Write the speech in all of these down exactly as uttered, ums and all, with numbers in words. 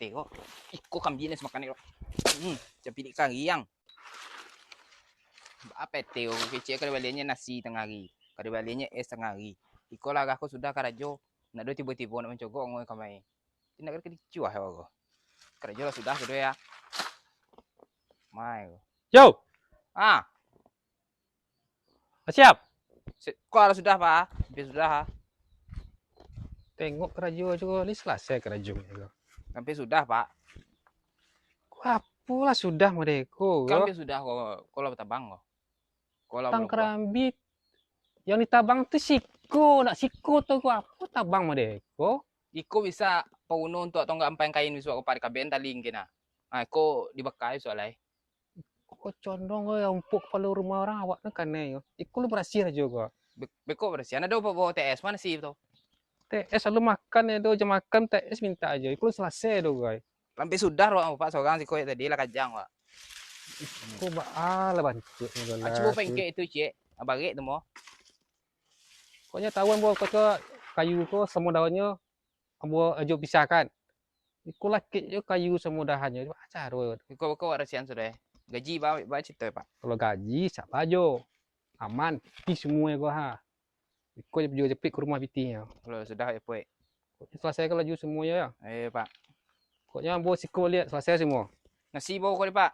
teh ko. Iko kambia nan makan ko. Hmm, capilik kariang. Apo teh ko, kecek ka dibaliannyo nasi tangah ari. Ka dibaliannyo es tangah ari. Iko lah ko sudah karajo. Ndak do tibo-tibo nak mancogok ngoi kamai. Indak ka dicuah ko. Karajo lah sudah sudah ya. Mai ko. Yo. Ah. Siap. Si-, ko lah sudah, Pak. Hampir sudah, ah. Tengok karajo ajo ko, ni salasai karajo ko. Hampir sudah, Pak. Ko apo lah sudah model ko, Kan yo? Hampir sudah ko, ko lah batabang ko. Ko lah Tang batabang. Karambit. Yang ditabang tu siko, nak siko tu ko apo tabang model ko? Iko bisa pauno untuak tonggak ampai kain bisuak ko, Pak, di kaben tali mungkin, ah. Ah, ko dibaka bisuak lai. Ko condong ko, ya, umpuk kapalo rumah urang, awak tu kanai ko. Iko lu barasiah ajo ko. Be-, beko barasiah. Ado bawa T S, ma nasi tu? T S lalu makan ya do, jam makan T S minta ajo. Iko lu salasai do ko. Hampir sudah wak, Pak, sorang siko tadi lah kajang, Pak. Iko baa lah bantuak ni. Ah, cubo pengkek itu, Cik. Ah, barek tu mo. Pokoknyo tahu ambo ko kayu ko samo dahannyo ambo ajo pisahkan. Iko lakek jo kayu samo dahannyo, baa caro. Iko, iko wak rasian sudah, eh. Gaji ba, ba cito, Pak. Kalau gaji, sia ajo. Aman, pitih semua ko, ha. Iko jo japik ka rumah pitinyo. Kalau sudah, eh, puek. Salasaikan laju semuanyo, ya. Eh, Pak. Pokoknyo ambo siko liek salasai semua. Nasi bawa ko, Pak.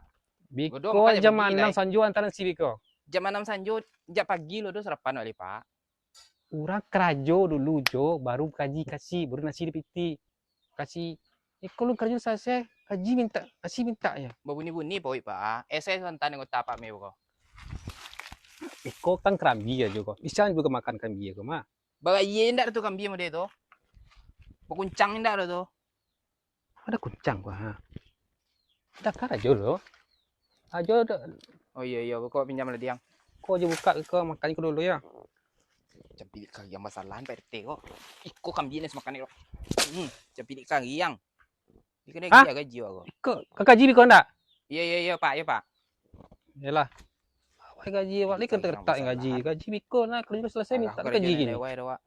Biko Godong, Pak, jam jam pagi anam lai. Sanjo antaran si biko. Jam anam sanjo, jak pagi lo do sarapan balik, Pak. Urang karajo dulu jo, baru gaji kasi, baru nasi di pitih. Kasi, iko lu karajo salasai, gaji minta, nasi minta ya. Babunyi-bunyi paruik, Pak. Esai santan anggota Pak Mei ko. Iko kan karambia ajo ko. Bisa juo makan karambia ko mah. Barayie indak tu kambia model tu? Bakuncang indak tu? Ado kuncang ko, ha. Dakar ajo lo. Ajo do. Oh iyo, iyo, ko pinjam lah diang. Ko ajo buka ko, makan ko dulu ya. Capilik kariang basalahan, Pak R T ko. Iko kambia nan makan ko. Hmm, capilik kariang. Iko Hah? Gaji, gaji ko. Iko, ka gaji biko ndak? Iyo, iyo, iyo, Pak, iyo, Pak. Yalah. Awak gaji, awak ni Gaji ketek-ketek kariang gaji. Basalahan. Gaji biko nah, kalau salasai minta gaji gini. Wai do, Pak.